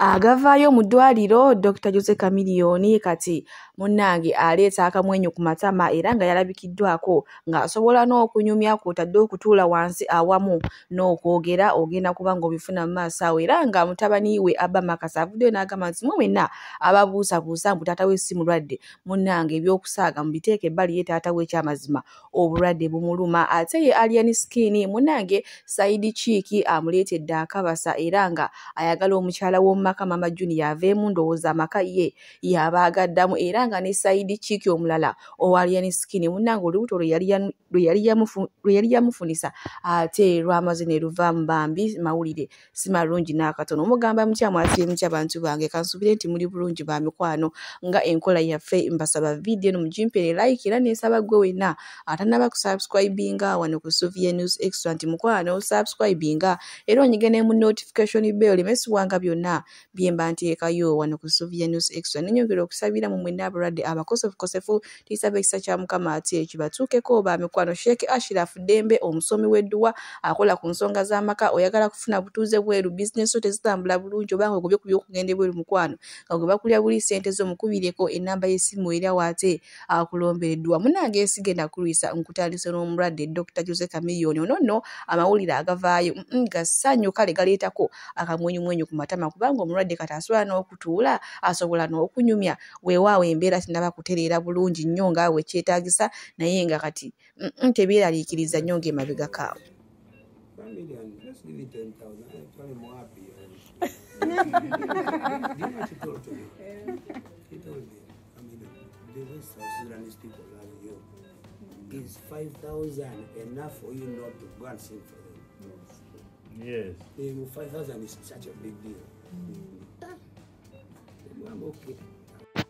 Agavaayo mu ddwaliro Dr. Jose Chameleone kati munnange aleeta akamwenyu ku matama era nga yalabikiddwako ng'asobola n'okunyumya kw'otadde okutuula wansi awamu n'okwogera ogenda kuba ng'obifuna mu maaso awo era nga mutabani we Abba Marcus avuddeyo n'agamba nti mmwe mwenna ababuusabuusa mbu taata we si mulwadde, munnange ebyokusaaga mubiteeke ebbali ye taata we ekyamazima obulwadde bumuluma. Ate ye Alien Skin munnange Saidi Chiki amuleetedde akabasa era nga ayagala omukyala w'omumaka Mama Junior aveemu ndowooza amaka ye yaba agaddamu era nga ne Saidi Chiki omulala owa Alien Skin munnange olubuto lwe yali yamufunisa ate lwamaze ne luvaamu bambi mawulire si malungi n'akatono. Omugamba mutya mwasiibye mutya bantu bange, kansuubire nti muli bulungi ba mikwano nga enkola yaffe. Mbasaba vidiyo eno mugimpere like era nensaba ggwe wenna atannaba kusubscribinga wano ku Sofia News Extra nti mukwano subscribinga era onyige ne mu notification bell oleme byonna bye mba nteekayo wano ku Sofia News Extra. Nenyongera okusabira mu mwenna abalwadde abakosefukosefu, tisaba ekisa kya Mukama ate kibatuukeko ba mikwano. Sheikh Ashraf Dembe omusomi w'edduwa akola ku nsonga z'amaka, oyagala kufuna butuuze bweru, bizinesi zo tezitambula bulungi obanga ogobye ku by'okugenda ebweru mukwano nga gwe bakulya buli ssente zo, mukubireko ennamba y'essimu era waate akulombera edduwa. Munnange esigenda kulwisa nkutandise n'omulwadde Dr. Jose Chameleone. Ono nno amawulire agavaayo gassanyu kale galeetako akamwenyumwenyu ku matama kubanga omulwadde kati asobola n'okutuula, asobola n'okunyumya. Weewaawo embeera tennaba kutereera bulungi nnyo nga bwe kyetaagisa, naye nga kati tebyeraliikiriza nnyo ng'emabegako awo. 1 million, let's give it 10,000. I'm actually more happy. Do you know what he told to me? He told me, I mean, the way South Sudanese people love you, is 5,000 enough for you not to go and sing for them? Yes. 5,000 is such a big deal. I'm okay.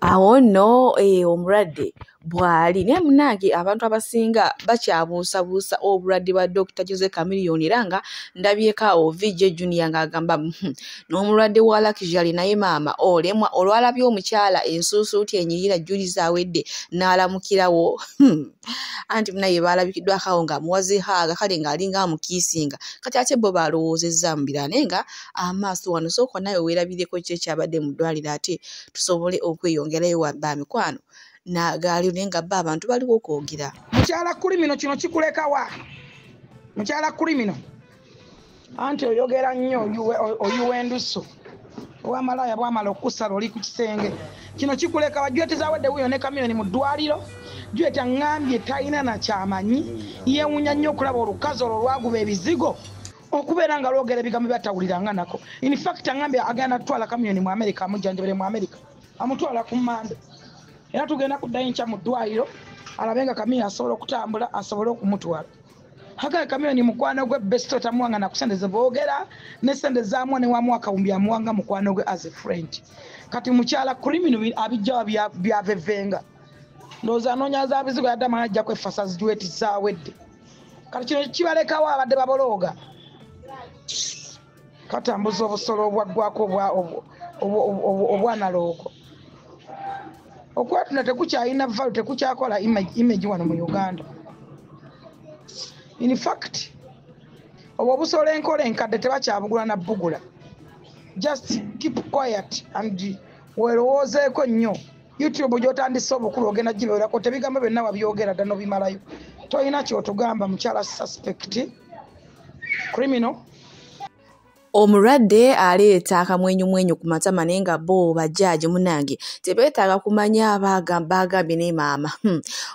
Awo nno omulwadde bw'ali naye munnange abantu abasinga bakyabuusabuusa obulwadde bwa Dr. Jose Chameleone era nga ndabyeko awo VJ Junior ng'agamba n'omulwadde wa Luxury naye maama olemwa olwalabye omukyala ensuusuuti enyirira jjuliza awedde n'alamukirawo. Anti munaye baalabikiddwako awo ng'amuwaze haaga kale ng'alinga amukiisinga kati ate bo balowoozezza mu birala naye nga amaaso wano sooka nawe weerabireko ki ekyabadde mu ddwaliro ate tusobole okweyongerayo ba mikwano nagaali naye nga bo abantu baliwo okwogera. Mukyala Kulimino kino kikulekawa? Mukyala Kulimino anti oyogera nnyo oyiwa endusu owamalaaya bwamala okusala oli ku kisenge kino kikulekawa? Juliet zawedde wuuyo ne Chameleone mu ddwaliro. Juliet aŋŋambye talina nakyamanyi, yeewuunya nnyo okulaba olukazi olwo lwaguba ebizigo okubeera nga lwogera ebigambo byatawuliranga nako. In fact aŋŋambye agenda kutwala Chameleone mu America amujjanjabire mu America, amutwala ku Mmande era tugenda kuddayo nkya mu ddwaliro alabe nga Chameleone asobola okutambula asobole okumutwala. Hakaye Chameleone mukwano gwe besto tamuwanga na kusente ze boogera ne sente zaamuwa ne wamuwa akawumbi amuwanga mukwano gwe as a friend. Kati mukyala Kulimino abijjawa byavevenga ndowooza anoonya za bizigo yadde amanya ajja kwefasa Juliet zaawedde. Kati kino kibalekawo abadde babolooga katambuza obusolo obwaggwako obwanaloogo. Okwatunda tekukyalina value, tekukyakola image wano mu Uganda. In fact obwo obusolo enkola enkadde tebakyabugula na bbugula. Just keep quiet and weerowoozeeko nnyo. YouTube gy'otandise obukulu ogenda gibeerako tebigambo byonna wabyogera dda n'obimalayo. Tolina ky'otugamba mukyala suspect criminal. Omulwadde aleeta akamwenyumwenyu ku matama naye nga bo bajjaaji munnange tebeetaaga kumanya baagambye ne maama.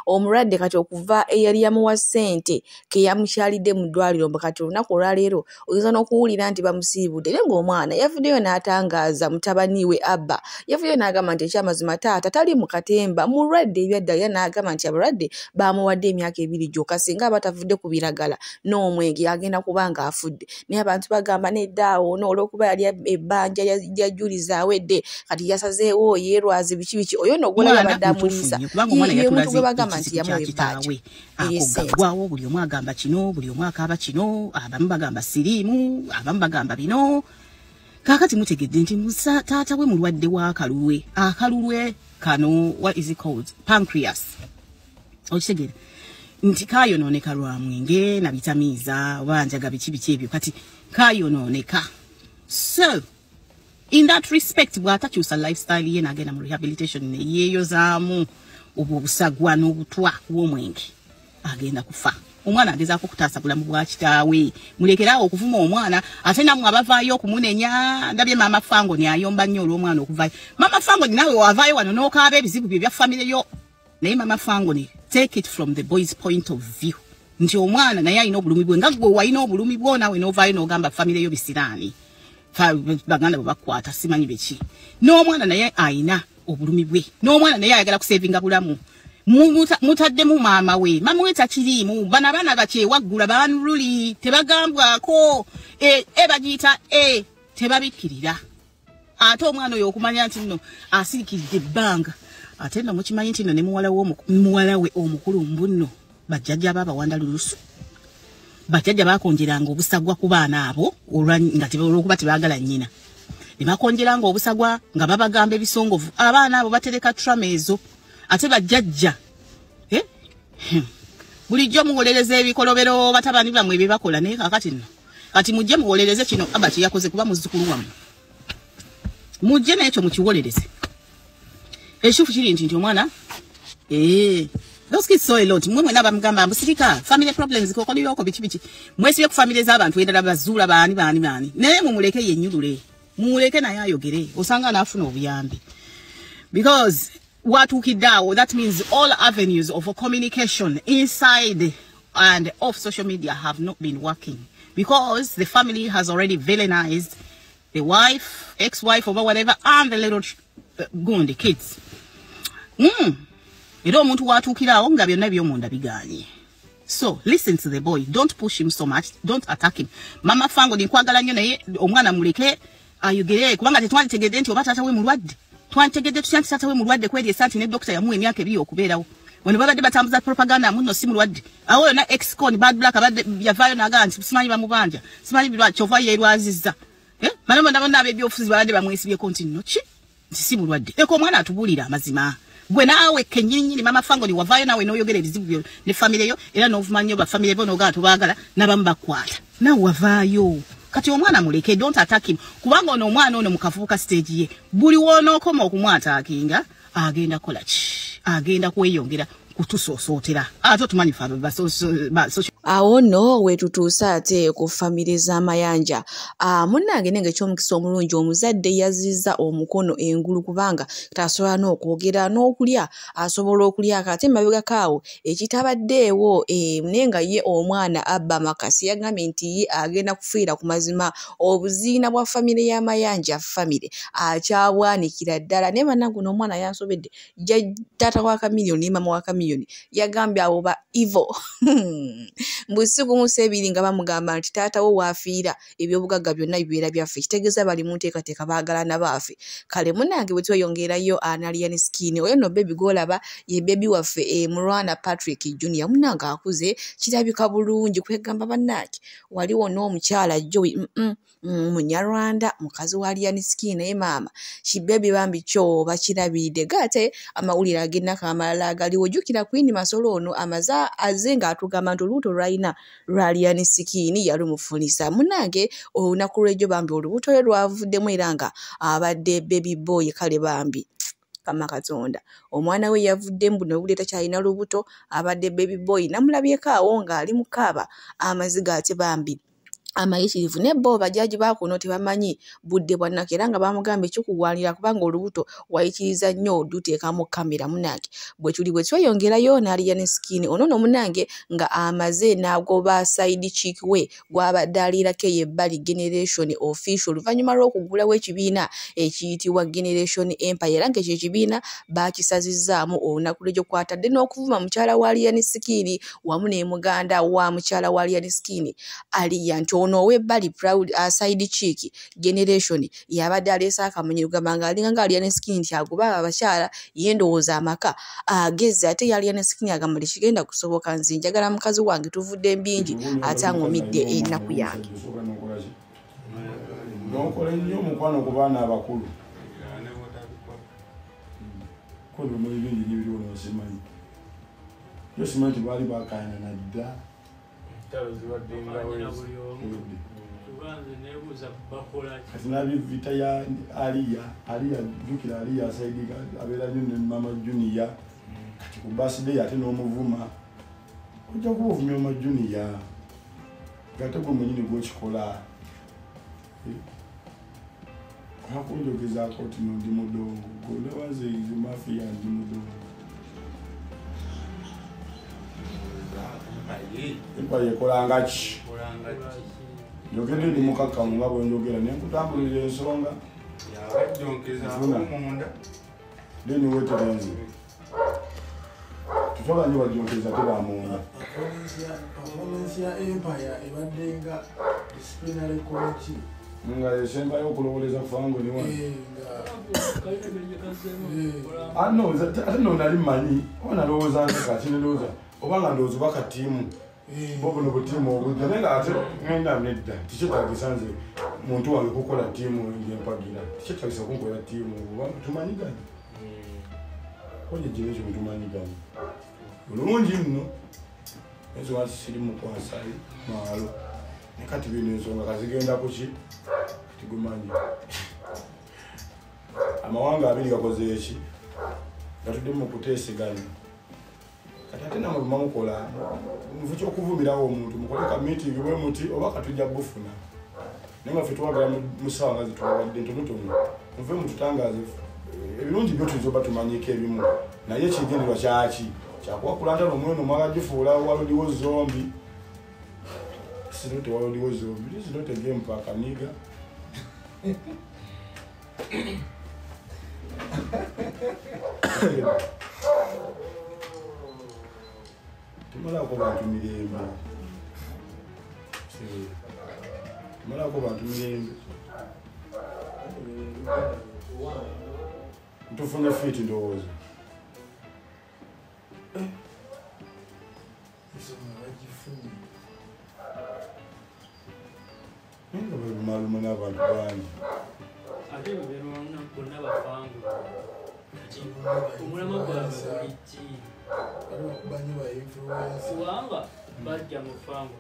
Omulwadde kati okuva eyali yamuwa ssente ke yamukyalidde mu ddwaliro mbu kati olunaku olwaleero oyinza n'okuwulira nti bamusiibudde naye ng'omwana yavuddeyo n'atangaaza mutabani we Abba, yavuddeyo n'agamba nti ekyamazima taata tali mu katemba mulwadde ebyaddala era n'agamba nti abalwadde baamuwadde emyaka 2 gyokka singa aba tavudde ku biragala n'omwenge agenda kuba ng'afudde. Naye abantu bagamba nedda awo olw'okuba yali ebbanja lya Juliza awedde kati yasazeewo yeerwaze biki biki oyo nno gw'olabye abadde amuliisa ye omuntu gwe bagamba nti yamuwa ebbanja akogagwawo. Buli omu agamba kino, buli omu akaaba kino, abamu bagamba siriimu, abamu bagamba bino. Kaakati mutegedde nti taata we mulwadde w'akalulwe, akalulwe kano what is it called, pancreas, okitegeera nti kayonooneka lwa mwenge na bitamiiza oba njaga biki biki ebyo kati kayonooneka. So In that respect, bw'atakyusa lifestyle ye n'agenda mu rehabilitation ne yeeyozaamu obwo obusagwa n'obutwa bw'omwenge, agenda kufa. Omwana agezaako okutaasa bulamu bwa kitaawe. Mulekeraawo okuvuma omwana, ate nammwe abavaayo okumunenya. Ndabye Maama Fangoni ayomba nnyo olw'omwana okuvaayo. Maama Fangoni naawe wavaayo wano n'okaaba ebizibu bye bya famire yo. Naye Maama Fangoni, take it from the boy's point of view nti omwana naye alina obulumi bwe, nga gwe walina obulumi bwo naawe n'ovaayo n'ogamba famire yo bisiraani, baganda bwe bakwata simanyi biki. N'omwana naye alina obulumi bwe, n'omwana naye ayagala kusevinga bulamu. Mutaddemu maama we, maama we takiriimu. Bano abaana bakyewaggula banluli, tebagambwako e bagiyita e tebabikkirira. Ate omwana oyo okumanya nti nno asirikiridde ebbanga, ate nno mukimanyi nti nno ne muwala we omukulu mbu nno bajjajja baabawanda lulusu, bajjajja baakonjeranga obusagwa ku baana abo olw'okuba tebaagala nnyina, ne bakonjeranga obusagwa nga babagamba ebisongovu. Abaana abo batereka trauma ezo. Ate bajjajja bulijjo muwolereza ebikolobero batabani bammwe bye bakola, naye kaakati nno kati mujje muwolereze kino Abba kye yakoze kuba muzzukulu wammwe, mujje n'ekyo mukiwolereze. Ekituufu kiri nti omwana those kids saw a lot. Mwe mwena bamugamba musirika family problems kokoliroko biki biki, mwesibye ku family z'abantu endala bazuula baani baani baani, naye mumuleke yennyulule, mumuleke naye ayogere, osanga n'afuna obuyambi. Because watuukidde, that means all avenues of communication inside and off social media have not been working, because the family has already villainized the wife, ex-wife or whatever, and the little gundi kids. Era omuntu watuukirawo nga byonna ebyomunda bigaanye. So listen to the boy, don't push him so much, don't attack him. Mama Fangoni nkwagala nnyo, naye omwana muleke ayogere, kubanga tetwanditegedde nti oba taata we mulwadde. Twantegedde tutya nti taata we mulwadde kweri esanti ne dokita yamuwa emyaka 2 okubeerawo. Wano babadde batambuza propaganda muno si mulwadde. Awo yonna ex-con Bad Black abadde yavaayo n'agamba nti simanyi bamubanja, simanyi birwa kyova yeerwazizza. Bano bonna bonna ab'ebyobufuzi babadde bamwesibyeko nti nno ki nti si mulwadde. Eko omwana atubuulira amazima. Gwe naawe kennyininyini Mama Fangoni wavaayo naawe n'oyogera ebizibu byo ne famire yo, era n'ovuma nnyo bafamire bo n'ogamba tobaagala n'abamu bakwata. Naawe wavaayo. Kati omwana muleke, don't attack him. Kubanga ono omwana ono mu kavubuka stage ye, buli w'onookoma okumwataakinga agenda kukola ki? Agenda kweyongera kutusoosootera. Ate tumanyi ffe Awo nno wetutuuse ate ku famire z'amayanja. Munnange nenge eky'omukisa omulungi omuzadde yazizza omukono engulu, kubanga tasobola n'okwogera n'okulya, asobola okulyako. Ate emabegako awo ekitabaddeewo, naye nga ye omwana Abba Makasi yagambye nti ye agenda kufiira ku mazima. Obuziina bwa famire y'amayanja famire akyabwanikira ddala. Naye bannange ono omwana yansobedde, taata wa Chameleone ne maama wa Chameleone yagambye abo ba evil. Mbu Museveni nga bamugamba nti taata wo waafiira ebyobugagga byonna bibeera byaffe, kitegeeza bali mu nteekateeka baagala na baafe. Kale munnange bwe tweyongerayo Alien Skin, oyo nno baby gw'olaba ye baby waffe Mulwana Patrick Junior. Munnange akuze kirabika bulungi, kwegamba bannange waliwo n'omukyala Joey Munyarwanda, mukazi wa Alien Skin, naye maama kibebi bambi kyo bakirabidde. Gate amawulire ag'ennaku amalala agaliwo, jjukira Queen Masolo ono amaze aze ng'atugamba nti olubuto lw'alina lwa Alien Skin yalumufunisa. Munnange olunaku lw'ejjo bambi olubuto lwe lwavuddemu era nga abadde baby boy. Kale bambi kama Katonda omwana we yavudde mbu nobudde takyalina lubuto, abadde baby boy. Namulabyeko awo ng'ali mu kaaba amaziga ate bambi amayitirivu. Ne bo bajjaji baakuno tebamanyi budde bwa nnaku, era nga bamugamba ekikugwanira kubanga olubuto wayitiriza nnyo oduteekamu kamera. Munnange bwe tuli bwe tweyongerayo n'Alien Skin ono nno munnange nga amaze n'agoba side chick we gw'abadde aliirako eyo ebbali Generation Official, oluvannyuma lw'okuggulawo ekibiina ekiyitibwa Generation Empire, era ng'ekyo ekibiina baakisazizzaamu olunaku lw'ejjo kwatadde n'okuvuma mukyala wa Alien Skin wamu ne muganda wa mukyala wa Alien Skin Aliya, nti ono ow'ebbali proud side chick Generation yabadde aleese akamanyi kugamba ng'alinga nga Alien Skin nti agoba abakyala, ye ndowooza amaka ageze. Ate ye Alien Skin agamba tekigenda kusoboka, nze njagala mukazi wange, tuvudde mbingi ate aŋŋumidde ennaku yange. N'okola ennyo omukwano ku baana abakulu kono muli bingi n'ebiriwo n'osimanyi yo simanyi nti baali bakaayana nadda. Entalo zibadde nga wezi. Kati nabivita ya Aliya, Aliya jjukira Aliya asaidika abeera nnyo ne Mama Junior. Kati ku birthday ate n'omuvuma. Ojja kuba ovumya Mama Junior. Ng'ate gwe mwennyini gw'okikola. Akunjogezaako nti no ndi mudongo. Gwe olaba nze nze mafia ndi mudongo. Empire ekolanga ki? Njogedde ndi mukakkamu nga bwe njogera naye nkutambulira ensonga. Then weetereeze. Tutola nnyo bajjonkeza tebamunda. Performance ya Empire ebadde nga disciplinary committee. Nga esembayo okulowooleza Fangoni wano. Ah no, ate nno nali mmanyi oba nalowooza nze kati ndowooza oba nga ndowooza oba katiimu bo buno butiimu obujja naye nga ate ngenda nedda tikyetaagisa nze muntu wange kukola ttiimu gyempagira tikyetaagisa kunkolera ttiimu oba tumanyiganye koje gino ekyo mutumanyiganye bulungi nno ensonga siri mukwasa maalo ne kati bino ensonga kazigenda kuki tigumanyi amawanga abiri gakoze eki gatudde mu kuteeseganya. Kati ate nammwe bwe mukola mufu ky'okuvumirawo omuntu mukole ka meeting bwe muti oba katujja bufuna naye nga ffe twagala mu ssaawa nga zetubawadde ntonotono muve mututangaaze ebirungi byo tuyinza oba tumanyiiko ebimu naye ekigendererwa kyaki kyakuwakula ntalo omweno mwagagifuula walodiwo zombi. This is not a world zombie. This is not a game park, nigga. Tumalako bantu mirembe. Tumalako bantu mirembe. Tufunge fiti ndowooza. Nga balumaluma n'abantu bangi. Ate bonna bafangu. Omulamwa gwabwe guli ki? Kubanga bajja mu fango.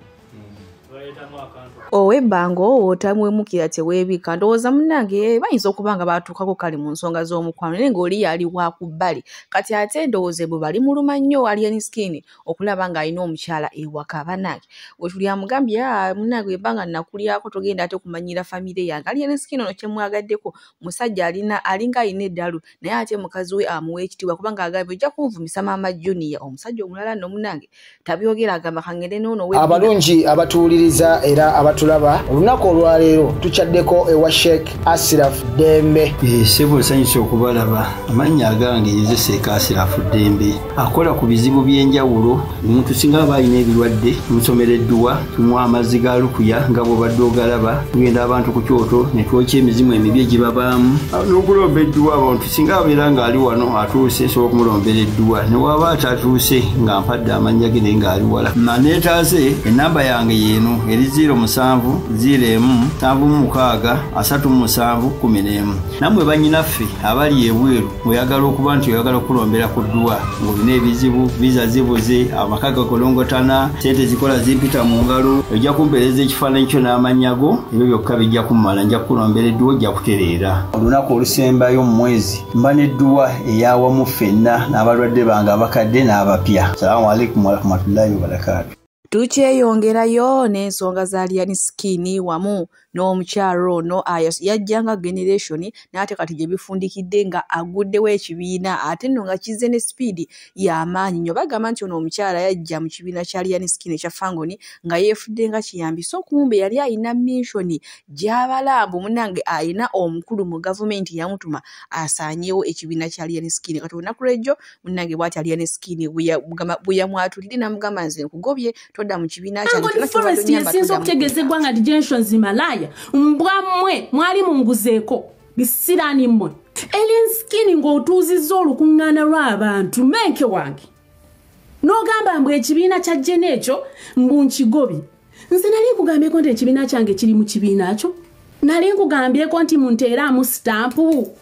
Ow'ebbango otamwemukira teweebika. Ndowooza munnange bayinza okuba nga baatuukako kale mu nsonga z'omukwano naye ng'oli yali wa ku bbali. Kati ate ndowooza bwe bali muluma nnyo Alien Skin okulaba ng'alina omukyala ewaka. Bannange we tuli amugambye munnange ebbanga nakulyako togenda ate kumanyira famire yange. Alien Skin ono kyemwagaddeko musajja alina alinga alina eddalu naye ate mukazi we amuwa ekitiibwa kubanga agambye ojja kunvumisa Maama Junior. Omusajja omulala nno munnange tabyogera agamba kangende n'ono abalungi abatuwuliriza era abatulaba olunaku olwaleero tukyaddeko ewa Sheikh Asiraf Dembe. Ssebo nsanyuse okubalaba. Amannya agange nze Sheikh Asiraf Dembe, akola ku bizibu by'enjawulo. Omuntu singa aba alina ebirwadde tumusomera edduwa, tumuwa amazzi ga lukuya nga bw'obadde ogalaba, tugenda abantu ku kyoto ne twokya emizimu emibi egibabaamu n'okulomba edduwa. Abantu singa abeera ng'ali wano atuuse nsobola okumulombera edduwa, ne waba atatuuse nga mpadde amannya ge naye ng'ali wala. Naneetaase ennamba yange yeeno eri 07 01 76 37 11. Nammwe bannyinaffe abali ebweru oyagala okuba nti oyagala okulombera ku dduwa ng'olina ebizibu, viza zibuze, amaka gakolongotana, ssente zikola zimpita mu ngalo, ojja kumpeereza ekifaananyi kyo n'amannya go, ebyo byokka bijja kummala, nja kukulombera edduwa ojja kutereera. Olunaku olusembayo mu mwezi mba n'edduwa eyawamu ffenna n'abalwadde bange abakadde n'abapya. Salaamu alaikum warahmatullahi wabarakaatu. Tukyeyongerayo n'ensonga za Alien Skin wamu n'omukyalo ono yajjanga generation n'ate kati gye bifundikidde nga aguddewo ekibiina ate nno nga kizze ne sipiidi y'amaanyi nnyo. Bagamba nti ono omukyala yajja mu kibiina kya Alien Skin ekya Fangoni nga yeefudde nga kiyambi so kumbe yali alina mission gy'abalambu munnange alina omukulu mu gavumenti yamutuma asaanyewo ekibiina kya Alien Skin. Kati olunaku lw'ejjo munnange bw'ati Alien Skin bwe yamwatulidde n'amugamba nze nkugobye todda mu kibiina kyange. Forest yesinza okutegeeza eggwanga nti Generations malaya mbwa mmwe mwali munguzeeko bisiraani mmwe. Alien Skin ng'otuuzizza olukuŋŋaana lw'abantu menke wange n'ogamba mbu ekibiina kya Jene ekyo mbu nkigobye. Nze nali nkugambyeko nti ekibiina kyange kiri mu kibiina kyo, nali nkugambyeko nti munteeraamu sitampu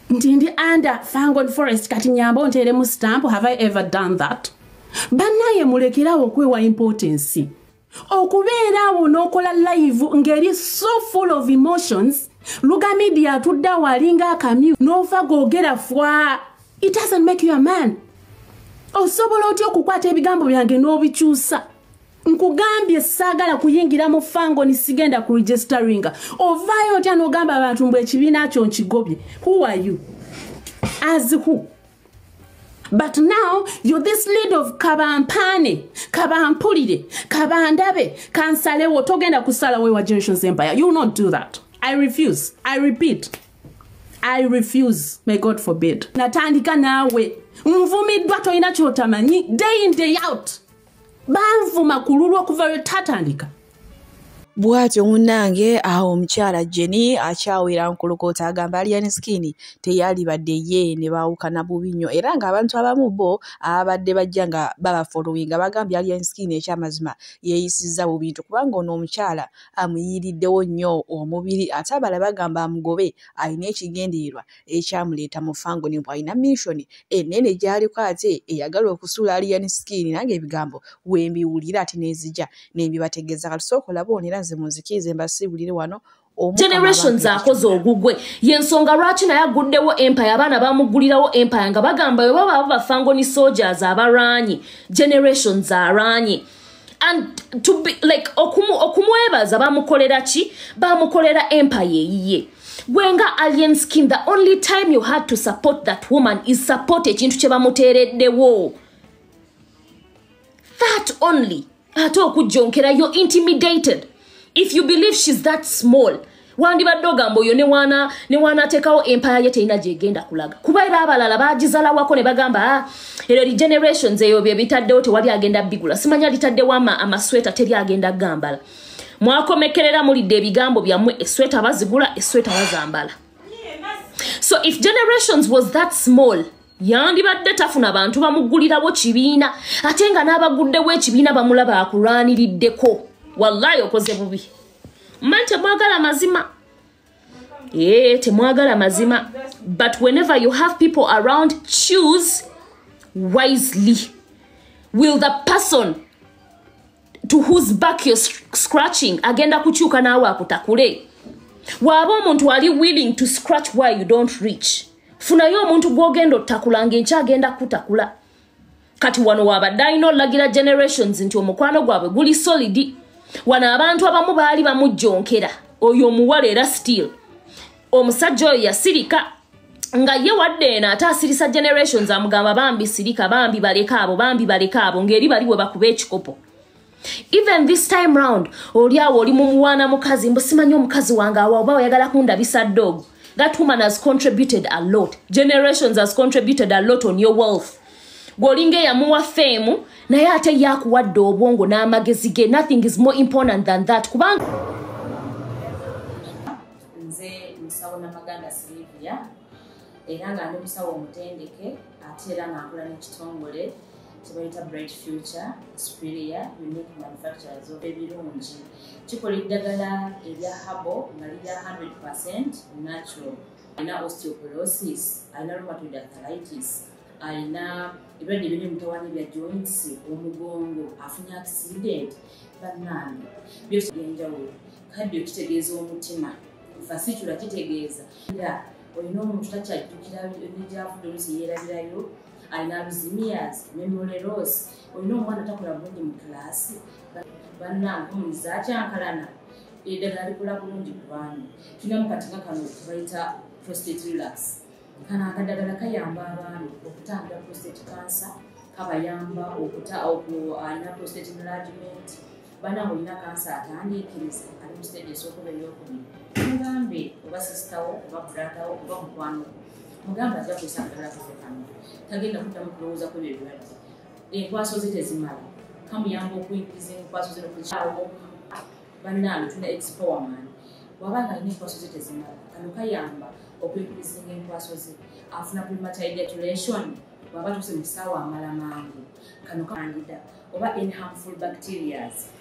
nti ndi under Fangon Forest kati nyamba onteeremu sitampu. Have I ever done that? Bannaye mulekerawo okwewa importance. Okubeera awo n'okola live ng'eri so full of emotions, Luga Media atudde awo alinga akamyu n'ova googera fwa. It doesn't make you a man. Osobola otya okukwata ebigambo byange n'obikyusa? Nkugambye saagala kuyingira mu Fangone, sigenda ku registeringa. Ovaayo otya n'ogamba abantu mbu ekibiina kyo nkigobye? Who are you? As who? But now you're this lead of kabampane, kabampulire, kabandabe, kansalewo. Togenda kusalawo wa Generations Empire. You will not do that. I refuse. I repeat. I refuse. May God forbid. Natandika naawe. Nvumiddwa tolina ky'otamanyi. Day in, day out. Banvuma ku lulwo okuva lwe tatandika. Bw'atyo munnange awo omukyala Jenny akyawera nkulukuuta agamba Alien Skin teyalibadde ye ne baawukana bubi nnyo, era ng'abantu abamu bo ababadde bajja nga babafollowinga bagambye Alien Skin ekyamazima yeeyisizza bubi nti kubanga ono omukyala amuyiiriddewo nnyo omubiri, ate abalala bagamba amugobe alina ekigendererwa ekyamuleeta mu Fangone mbu alina mission ennene gy'aliko ate eyagala okusuula Alien Skin. Nange ebigambo we mbiwulira ate n'enzija ne mbibategeeza. Katusooke olabe ono era nze munzikirize mbasiibulire wano. Generations akoze ogugwe, yensonga lwaki naye aguddewo empire. Abaana bamugulirawo empire nga bagamba bwe baba baFangone soldiers abalwanyi, Generations alwanye. And to be like okumwebaza bamukolera ki? Bamukolera empire eyiye. Gwenga Alien Skin, the only time you had to support that woman is support ekintu kye bamuteereddewo, that only. Ate okujjonkera, you're intimidated. If you believe she's that small, wandibadde ogamba oyo ne wanaateekawo empire ye terina gyegenda kulaga, kuba era abalala bagizalawako ne bagamba, ah, eryo li Generations eyo bye bitaddewo tewali agenda bigula, simanya litaddewo amasweta teri agenda gambala. Mwakomekerera mulidde ebigambo byammwe, esweta bazigula, esweta bazambala. So if Generations was that small, yandibadde tafuna bantu bamugulirawo kibiina, ate nga n'abaguddewo ekibiina bamulaba akulwaniriddeko. Wallahi okoze bubi. Mmanyi temwagala mazima. Temwagala mazima. But whenever you have people around, choose wisely. Will the person to whose back you're scratching agenda kukyuka naawe akutakule? Waaba omuntu ali willing to scratch where you don't reach, funayo omuntu gw'ogenda otakula ng'enkya agenda kutakula. Kati wano wabadde alina olagira Generations nti omukwano gwabwe guli solid. Wano abantu abamu baali bamujjonkera oyo omuwala, era still omusajja oyo yasirika nga ye wadde eno ate asirisa Generations, amugamba bambi sirika, bambi baleka abo, bambi baleka abo, ng'eri bali we bakuba ekikopo. Even this time round oli awo oli mumuwaana mukazi mbu simanyi omukazi wange awo oba oyagala kundabisa dog. That woman has contributed a lot. Generations has contributed a lot on your wealth. Gw'olinga eyamuwa fame, naye ate yakuwadde obwongo n'amagezi ge. Nothing is more important than that, kubanga Nze musawo Namaganda Silivia, era nga ndi musawo omutendeke, ate era nga nkola n'ekitongole kyebayita Bright Future Superior Unique Manufacturers of ebirungi. Kikola eddagala erya herbal nga lirya 100% natural. Alina osteoporosis, alina rheumatoid arthritis, alina ebirwadde ebiri mutawaanya bya joints, omugongo, afunye accident, bannange byose byenjawulo. Kadde kitegeeza omutima, fasicula kitegeeza era olina omuntu takyajjukira negyavudde, oluusi yeerabirayo, alina Alzheimer's, memory loss, olina omwana takola bulungi mu kilaasi, bannange omulizi akyankalana, eddagala likola bulungi ku baami. Tulinamu kati nga kano kebayita prostate relax. Kano akadagala kayamba abaami okutangira prostate cancer, kabayamba alina prostate enlargement, bannange olina kansa atandiikiriza ali mu stage esooka oba eyokubiri, mugambe oba sisitawo oba brotherwo oba mukwano gwo, mugambe ajja kukozesa akadagala kaffe kano, tagenda kuddamu kulowooza ku ebyo ebirwadde. Enkwaso ze tezimala, kamuyamba okuyingiza enkwaso ze nokukyawo. Bannange tulina expowerman, bw'aba nga alina enkwaso ze tezimala, kano kayamba okuyingiza enkwaso ze. Afuna premature ejaculation, bw'aba tuuse mu kisaawe amala mangu, kano kandida oba any harmful bacterias.